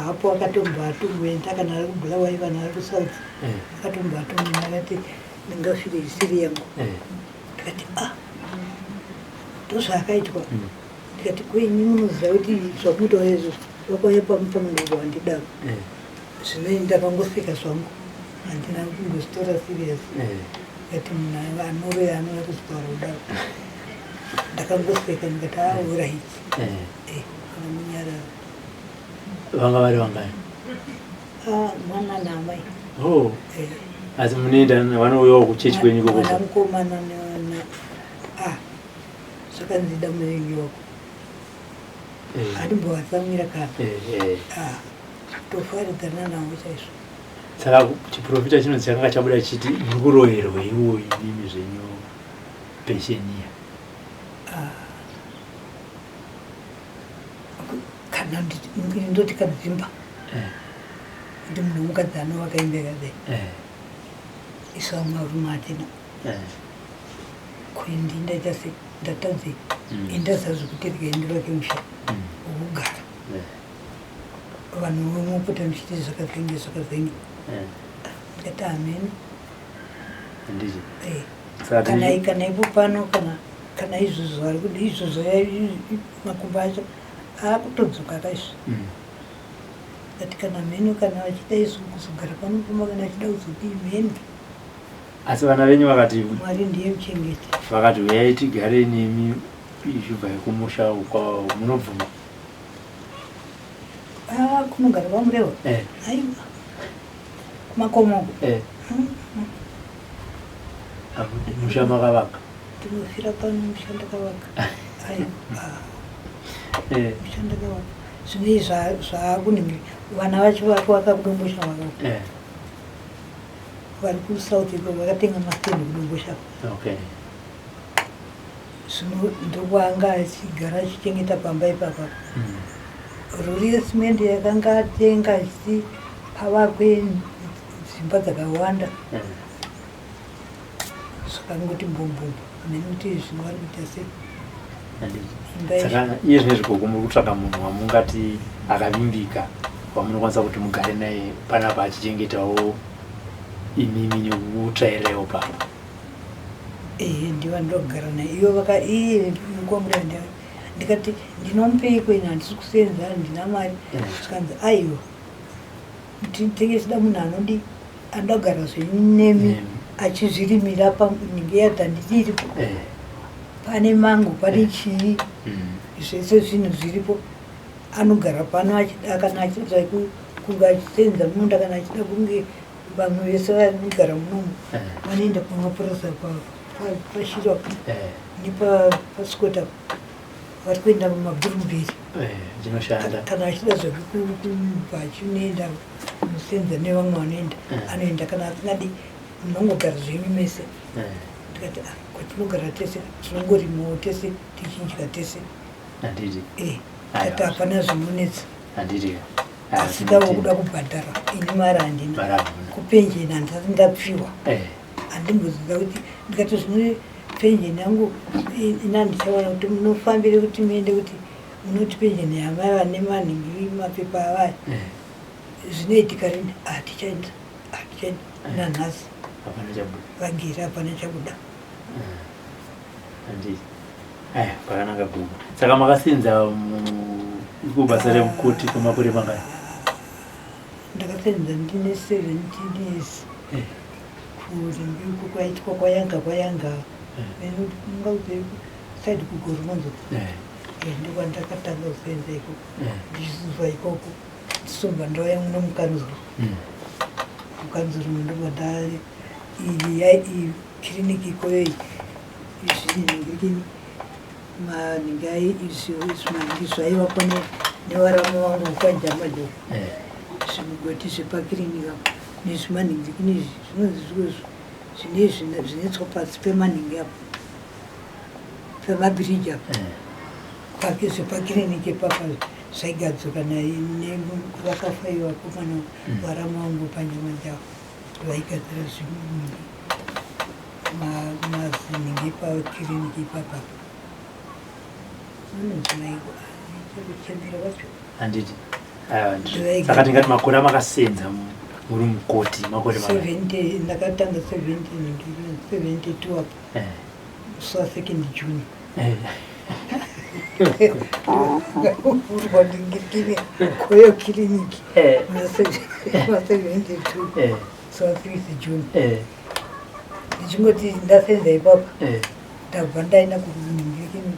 hapo, akatomba atomboenda, kana ari kuBulawayo, kana ari kuSouth. Akatomba atomboenda, akati ndingafire isiri yangu. Ndikati, ah, ndozvaakaitwa. Ndikati kwenyu munoziva kuti zvamunotaura izvo vakauya pamufananidzo wandidaro. Zvino ini ndakangoseka zvangu handina kumbozvitora serious. Ndikati munhu anoroya anouya kuzotaura kudaro. Ndakangoseka ndikati aorit akamunyarara. Vanga vari vangani? Ah, mwana naamai. Oh. Asi munoenda vanouyawo kuchechi kwenyu ikoko? Mwana mukomana na ah zvakanzi da muvengi wako. Handimbovatsamwira kana. Ah, tofaridzana navo chaizvo. Saka chiprofita chinonzi chakanga chabuda chiti muri kuroyerwa iwo imimi zvenyu pensheniya. Ah. Kana ndoti kadzimba. Kuti munhu mukadzi anovaka imba yakadai. Isu vamwe varume hatina. Ko ini ndaita sei ndatadzei? Ini ndaziva zvekuti regai ndivake musha wokugara. Vanhu vomopota muchiti zvakazenge zvakazenge. Ndikati hameno. Handiti. Kana kana ipo pano kana kana izvozvo vari kuti izvozvo makumbo acho akutodzoka kaizvi. Ndikati kana mheno kana vachida isu kuzogara pano pamba kana vachida kuzodii mheno. Asi vana venyu vakati Mwari ndiye muchengeti. Vakati uyai tigare nemi ichibva kumusha uko munobvuma? Ah, kunogara kwaMurewa? Aiwa. Kumakomo. Musha makavaka? Ndinofira pano musha ndakavaka. Aiwa. Musha ndakavaka. Zvino izvi zvaakunenge vana vacho vakuvaka kuDomboshava. Vari kuSouth iko vakatenga mastendi kuDomboshava. Okay. Zvino ndokwaanga achigara achichengeta pamba ipapa. Rori yesimende yakanga atenga achiti pavakwe dzimba dzakawanda. Zvakangoti mbombombo. Hameno kuti zvino vari kuita sei. Saka iye zvinezvi gogo muri kutsvaga munhu wamungati akavimbika wamunokwanisa kuti mugare naye panapa achichengetawo imimi nekutsvairirewo papa. Ehe, ndivo vandinogara naye. Ivo vaka iye mukomura ndikati ndinomupeiko ini handisi kusenza handina mari. Zvikanzi aiwa tinenge tichida munhu anodi anoda kugara zvenyu nemi achizvirimira panenge yadhanditi iripo. Pane mango pane chii zvese zvinhu zviripo. Anogara pano achida kana achida kunge achisenza munda kana achida kunge vamwe vese vanogara munomu vanoenda pamapurisa pashiro nepasikota vari kuenda mumabhurumberi kana achida zvekubva achinoenda kunosenza nevamwe vanoenda anoenda kana asingadi munongogara zvenyu mese. Tikati kwatinogara tese tinongorimawo tese tichinjika tese. Tati hapana zvinonetsa. Asi ndava kuda kubhadhara ini mari handina. Kupenjeni handisati ndapiwa. Handimboziva kuti ndikati zvino penjeni yangu ini handichaona kuti munofambire kuti muende kuti munoti penjeni yamai vane manhingi mapepa avaya. Zvinoitika rini? Hatichaenda. Hatichaenda. Nanhasi. Vagere hapana chabuda. Aya, pakanaka gogo. Saka makasenza iko basa rekukoti kwemakore mangani? Ndakasenza ndine 17 years. Kuringi kwaitwa kwayanga kwayanga. Side kuGoromonzo. Ndokwandakatanga kusenza ikoko. Ndichizobva ikoko. Ndisonga ndauya muno mukanzuru. Mukanzuru ndobva ndari iyi kiriniki ikoyo iyi. Izvi manhingi izvi zvaivakwa nevaramu vangu kwaJamajoko. Zvimugoti zvepakiriniki apo nezvimanhingi kune zvinonzi zvine zvinoiswa pasi pemanhingi apo pemabhiriji apo. Pake zvepakiriniki ipapa zvaigadzirwa vakafa ivo vakomana varamu vangu paNyamajako vaigadzira zvimunhu mazinhingi pakiriniki ipapa. Vanonzi maiko kuchembera kwacho. Handiti. Saka tingati makore amakasenza muri mukoti makore mangani? 70 ndakatanga 70 72 apo. Musi wa 2 June. Uri kwandingirikine koyo kiriniki muna 72 so 3 June. Ndichingoti ndasenza ipapa, ndabva ndaenda kuningirikini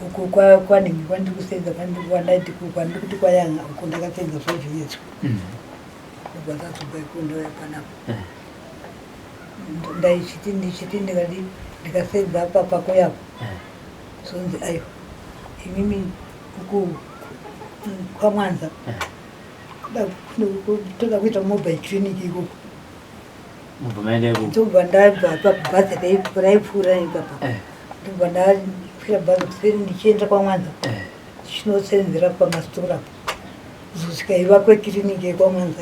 uko kwanhingi kwandiri kusenza, kwandaiti kwandiri kuti kwayanga uko ndakasenza 5 years. Ndobva ndadzoka iko, ndauya panapa. Ndaichiti ndichiti ndikadi ndikasenza apa pakoyapo, zonzi aiwa, imimi uku kwaMwanza toda kuita mobile clinic ikoko. Mubva maenda ikoko. Ndobva ndabva pa bhazi raipfuura ipapa. Ndobva ndakwira bhazi kuseni ndichienda kwaMwanza, ndichinosenzera pamastora apo, kuzosvika ivakwe kiriniki yekwaMwanza.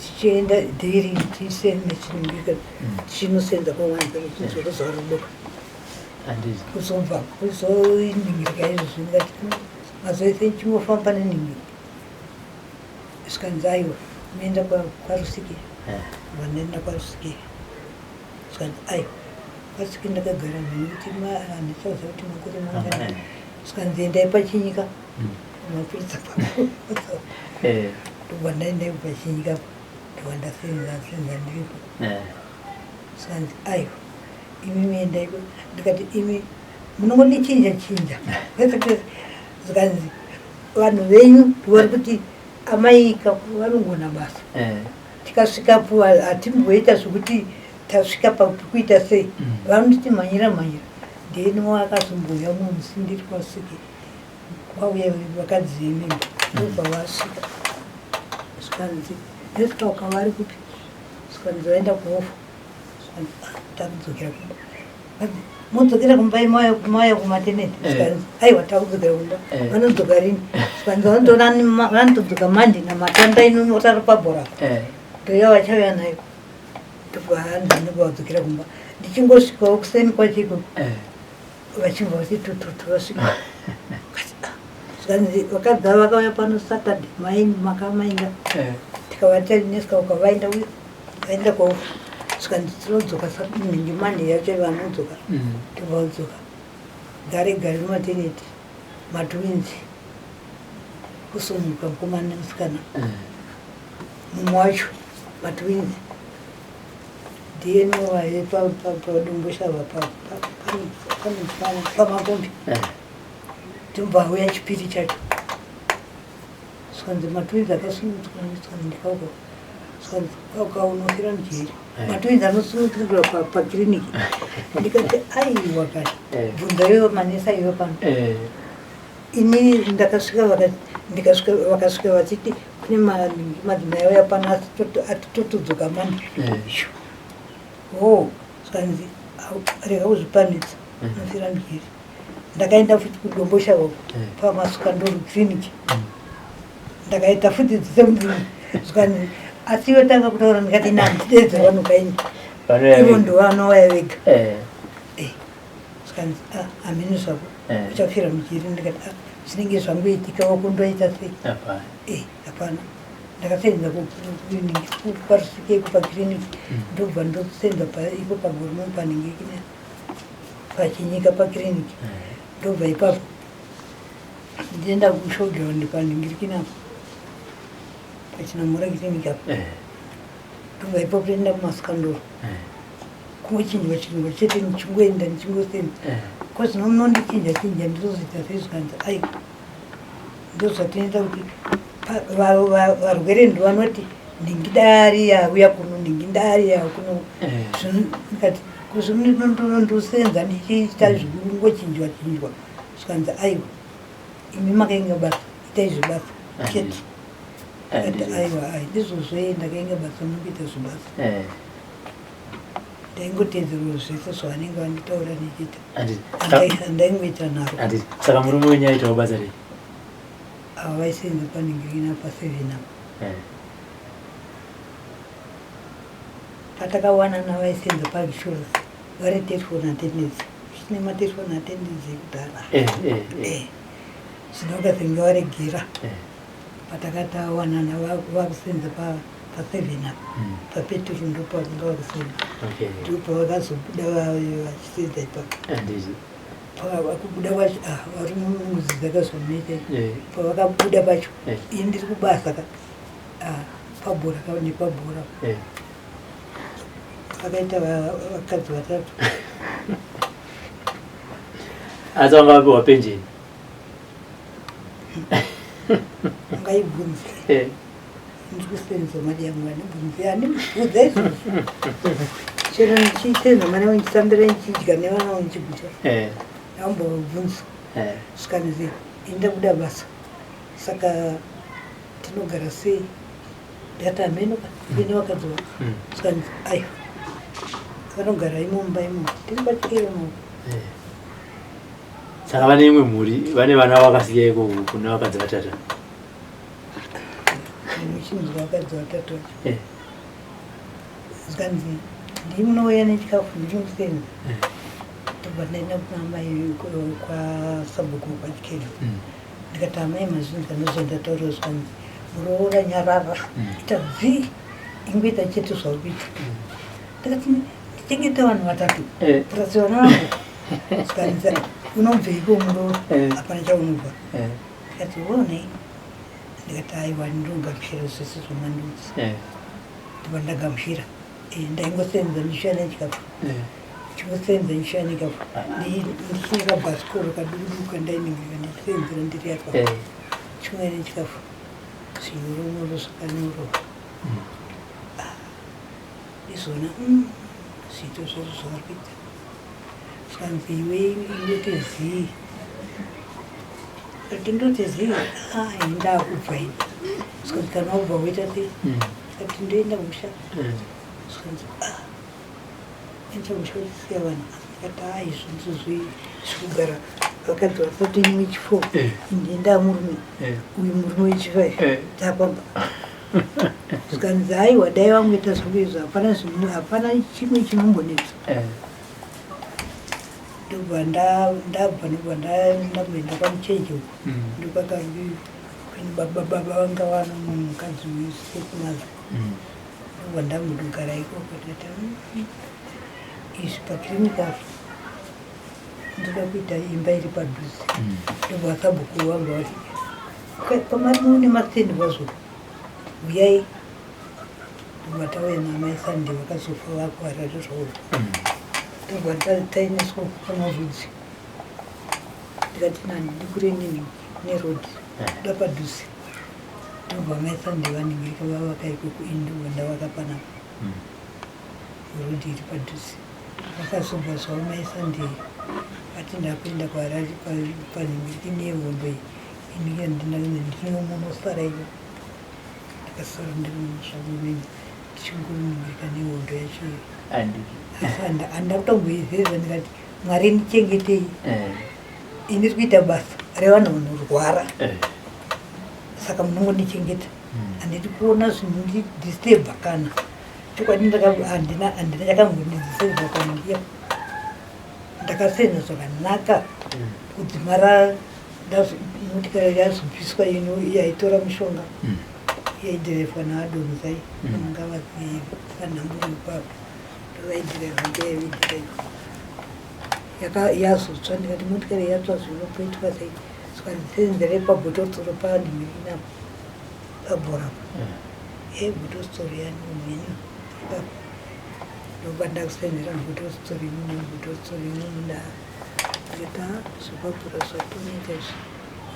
Tichienda daily tichisenechiningika, tichinosenza kwaMwanza zuva zuva rodoka. Handiti. Kuzobva kuzoningirika izvozvi, ndikati mazuva ese ndichingofamba neningi, zvikanzi aiwa, unoenda kwaRusike. Vandaenda kwaRusike, zvikanzi aiwa, kwaRusike ndakagara nekuti handichaziva kuti makore mangani. Zvikanzi endai paChinyika, mapurisa. Ndobva ndaenda paChinyika, ndobva ndasenza senza ndiripo. Zvikanzi aiwa, imimi endaiko. Ndikati imi munongondichinja chinja pese pese. Zvikanzi vanhu venyu vari kuti amaika vanogona basa. Tikasvikapo hatimboita zvokuti tasvika pakuita sei. Vanonditi mhanyira mhanyira. Ndeni wakazomboya umwe musi ndiri kwasvike, kwauya vakadzi vemimba, ndobva vasvika, zvikanzi nesvika vari kupi? Zvikanzi vaenda kuofa. Zvikanzi, "Ah, takudzokera kumba." Vanzi, modzokera kumba mauya kumaternity? Zvikanzi aiwa, takudzokera kumba. Vanodzoka rini? Zvikanzi vanotodzoka Monday namatanda inomotara pabhora. Ndoya vachauya nayo. Ndobva hanzi ndobva vadzokera kumba. Ndichingosvikawo kuseni kwachiko, vachibva vati tututu vasvika. Kati, "Ah." Zvikanzi vakadzi ava vakauya pano Saturday, makamainda. Tikavati nesika ukavaenda vaenda kuofa. Zvikanzi tinodzoka ningi Monday yacho vanodzoka. Tobva vadzoka gare gare maternity, matwins kusumuka, mukomana nemusikana. Mumwe wacho matwins ndiyeni waive paDomboshava pamakombi. Tobva auya chipiri chacho, zvikanzi matwins akasumudzwa. Zvikanzi ndikauka, zvikanzi kauka unofira mujeri. Matwins anosumudzirwa pakiriniki? Ndikati aiwa kani. Bvunza ivo manesa ivo pano. Ini ndakasvika ndikasvika vakasvika vachiti kune madzimai auya pano, asi atitotodzoka Monday. Ho, zvikanzi rega kuzvipanitsa, unofira mujeri. Ndakaenda futi kuDomboshava paMasukandoro clinic. Ndakaita futi the same thing. Zvikanzi asi iwe tanga kutaura. Ndikati ina handidedze vanhu kaini. Vanouya Ivo vega. ndovanouya vega. Zvikanzi, "Ah, hameno zvako, uchafira mujeri." Ndikati, "Ah, zvinenge zvangoitikawo, kundoita sei?" Hapana. Hapana. Ndakasenza kwaRusike pakiriniki, ndobva ndosenza ipo paGorumo panhingikine paChinyika pakiriniki. Ndobva ipapo ndienda kushowground panhingirikini apo paChinamura kiriniki apo. Ndobva ipapo toenda kuMasukandoro. Kungochinjwa chinjwa chete, ndichingoenda ndichingosenza. Kozvino munondichinja chinja, ndinozoita sei? Zvikanzi aiwa, ndozvatinoita kuti varwere ndovanoti ndingidari yauya kuno, ndingidari yauya kuno. Ndikati kozvinondosenza ndichiita zvekungochinjwa chinjwa. Zvikanzi aiwa, imi makainga basa, itai zvebasa chete. Ndikati aiwa, ai ndizvozvo, ndakainga basa nokuita zvebasa. Ndaingotedzerwa zvese zvavanenge vanditaura ndichiita. Handiti. Handaingoita nharo. Handiti. Saka murume wenyu aitawo basa rei? Ava vaisenza panhingirina pa7 apa. Patakawanana vaisenza painsurance, vari telephone attendants, chine matelephone attendants ekudhara. Zvino vakazenge varegera. Patakatawanana vakusenza. Pa7 apa papeturu ndopavanga vakusenza, ndopavakazobuda vachisenza ipapo. Pavakubuda kwacho, ah, varume munguzi dzakazometa. Pavakabuda pacho, ini ndiri kubasa ka, ah, pabhora ka, nepabhora vakaita vakadzi vatatu. Asi vanga vapiwa penjeni? Ungaibvunze. Ndiri kusenza mari yangu, andibvunze, andibvunze izvozvo. Chero ndichisenza mari yangu, ndichisambira, ndichidya nevana vangu, ndichiguta, ambobvunza. Zvikanzi, inda kuda basa, saka tinogara sei? Ndikati, hameno ka, ine vakadzi vangu. Zvikanzi, aiwa, vanogara imomba imomo, tiri pachikero mo. Saka vane imwe mhuri, vane vana vakasiya iko kune vakadzi vatatu? Muchinzwa vakadzi vatatu vacho. Zvikanzi, ndimunouya nechikafu, ndiri musenza. Ndobva ndaenda kuna amai kwasabhuku kwaChikero. Ndikati, amai, mazvinzwa ndozvandataura? Zvikanzi, muroora, nyarara. Ita zii, ingoita chete zvauri kuita. Ndikati, ndichengete vanhu vatatu plus vana vangu? Zvikanzi, unobveiko muroora? Hapana chaunobva. Ndikati, onei. Ndikati, aiwa, ndinogamuchira zvese zvamandiudza. Ndobva ndagamuchira. Ndaingosenza ndichisvika nechikafu, chingosenza ndichisvika nechikafu, ndichine kabhasikoro kaduku kandainingirika ndichisenzera ndiri apa. Chimwe nechikafu zvinyoronyoro zvakanyorova. Izvona zviito zvacho zvavari kuita. Zvikanzi, iwe ingote zii. Kati, ndoti zii? Ah, ini ndakubva ini. Zvikanzi, kana wabva woita sei? Kati, ndoenda musha. Zvikanzi, ah, enda musha uchisiya vanhu? Ndikati, ah, izvo ndizvo zvikugara vakadzi vatatu, ini wechi4. Ndienda murume uyu, murume wechi5, tapamba. Zvikanzi, aiwa, dai vangoita zvangu izvo, hapana zvimwe, hapana chimwe chinombonetsa. Ndobva ndabva, ndobva ndamboenda kwaMuchenje uko. Ndokwakange kune baba vanga vana mukadzi westepmother. Ndobva ndambondogara ikoko. Ndikati, izvi pakiriniki apo ndoda kuita imba iri padhuze." Ndobva sabhuku vanga vati, "Pamari mune mastendi kwazvo, uyai." Ndobva tauya namai Sande, vakazofa vakuHarare zvavo. Ndobva taineswa pamarudzi. Ndikati, nani ndikure nini neroad, da padhuze. Ndobva mai Sande vaningirika, vavaka ikoko. Ini ndobva ndavaka panapa, road iri padhuze. Vakazobva zvavo mai Sande vati, ndakuenda kuHarare panhingiriki nehondo iyi, ini ndinomunosara iyo. Ndakasara ndiri mushango mene, ndichingoningirika nehondo yacho iyo. Asi handina kutomboizeza. Ndikati, Mwari ndichengetei. Ini ndiri kuita basa revanhu vanorwara, saka munongondichengeta. Handidi kuona zvinondidisturba kana. Chokwadi handina chakambondidisturba kana ndiya. Ndakasenza zvakanaka kudzimara motikari yazopiswa ino yaitora mushonga, yaidhirevhwa naAdonzai. Vanga vanhamburi ipapo, ndovaidhirevha, ndeyaidhirevha yazotsva. Ndikati, motikari yatsva, zvinopoitwa sei? Saka pabhototsoro panhingirinapo pabhorapo bhototsoro yani mhenyu ipapo. Ndobva ndakusenzera bhototsoro imomo, bhototsoro imomo. Ndikati, ha, zvepabhora zvatoneta izvi.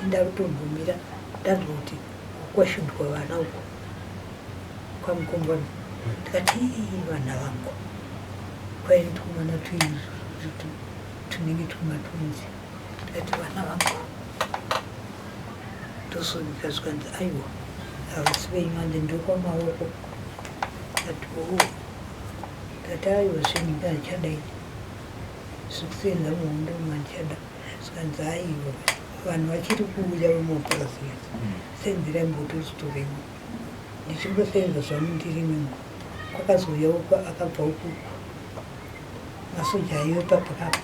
Indakutombomira. Ndanzwa kuti kwashudwa vana uko kwamukomboni. Ndikati, "Ii, vana vangu." Kwaini twumwana tunenge twumatunzi. Ndikati, vana vangu. Ndosvika, zvikanzi, aiwa, havasi venyu, ande ndokwamaoko. Ndikati, oo. Ndikati, aiwa, zvenyika handichadai, zvekusenza muhondo handichada. Zvikanzi, aiwa, vanhu vachiri kuuya vemapurasi, senzerai mbotozitoremo. Ndichingosenza zvangu ndirimo, kwakazouya uko akabva uku masoja aive papakapo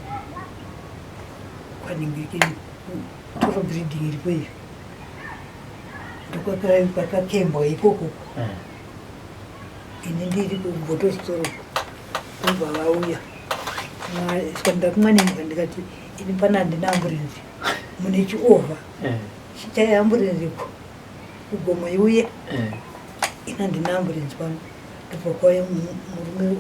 kwaningirikini toro breeding iripo iyo, ndokwakakembwa ikoko. Ini ndiri kubhotositoro ndobva vauya saka ndakumwa nembwa ndikati ini pana handina amburenzi mune chiovha eh. chichai amburenzi ko kugomo iuye eh. ini handina amburenzi pano ndobva kwauya murume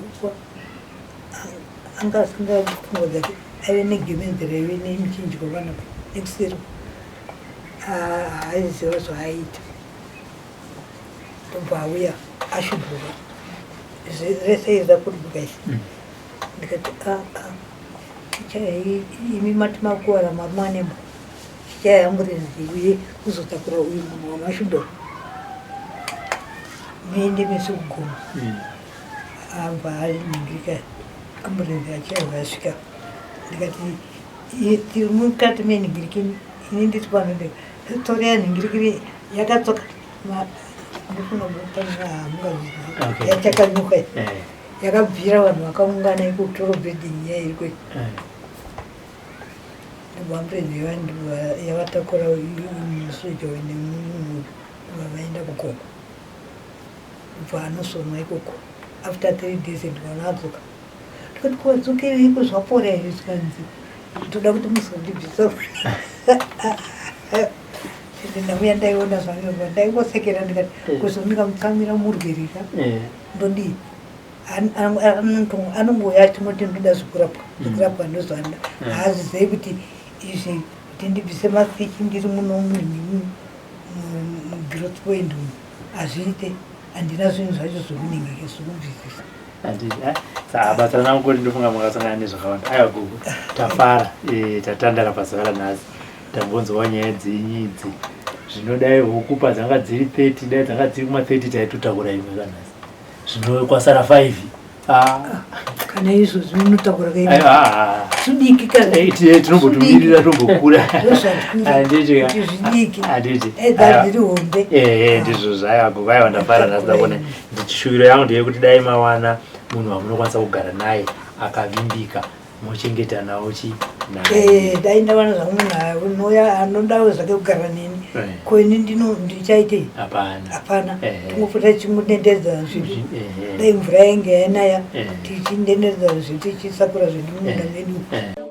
anga asinga pfungwa dzake aive negemenzi raive nemuchinjiko panapa nekuseri aiziva zvaaiita ndobva auya ashubhuka rese iri rakurubuka iri mm. ndikati ah, ah, imi mati makuwara marumanemo chichayamburenzi uye kuzotakura uyu munhu wamashubhuka muende mese kugoma mm. Abva aningirika ambulenzi achaiwa yasvika ndikati tiri mukati menhingirikini ini ndiri pano ndega toreya nhingirikiri yakatsoka ndofunga mungazviziva yachakanyuka eh. yakabvira vanhu vakaungana ikutoro building iya iri kwe eh. ambulenzi yavatakura musoja nemunhu vavaenda kugoma Kubva anosonwa ikoko after 3 days ndikaona adzoka ndikati ko adzokereiko zvapora here zvikanzi ndoda kuti muzondibvisa ende ndauya ndaiona zvanyorwa ndaingosekera ndikati eh. kuzondikamutsamwira murwere ka eh. ndodii anongouya achingoti ndoda zvekurapwa mm. zvekurapwa ndozvanda eh. haazizive kuti izvi kuti ndibvise masichi ndiri muno mugrowth point umu hazviite handina zvinhu zvacho zvekunenge zvekubvisisa eh, basa rangu ndofunga makasangana nezvakawanda aiwa gogo tafara eh, tatandara pazuva ranhasi tambonzwawo nyaya dzenyu idzi zvino dai huku padzanga dziri 30 dai dzanga dziri kuma 30 taitotakura imwe kanhasi zvino kwasara 5 Ah. Kana izvozvi munotakura kaitudiki tinombotumirira tombokura handiti hombe ndizvo zvaiva gogo aiwa ndafara nhasi ndakuona shuviro yangu ndeyekuti dai mawana munhu wamunokwanisa kugara naye akavimbika mochengetanawo chi eh, dai ndawana zvangu munhu unouya anodawo zvake kugara neni eh. ko ini ndino ndichaitei hapana hapana eh. tingopota tichingodendedza zvidu dai mvura yainge yanaya tichindenedza zvidu tichisakura zvedu mumunda medu.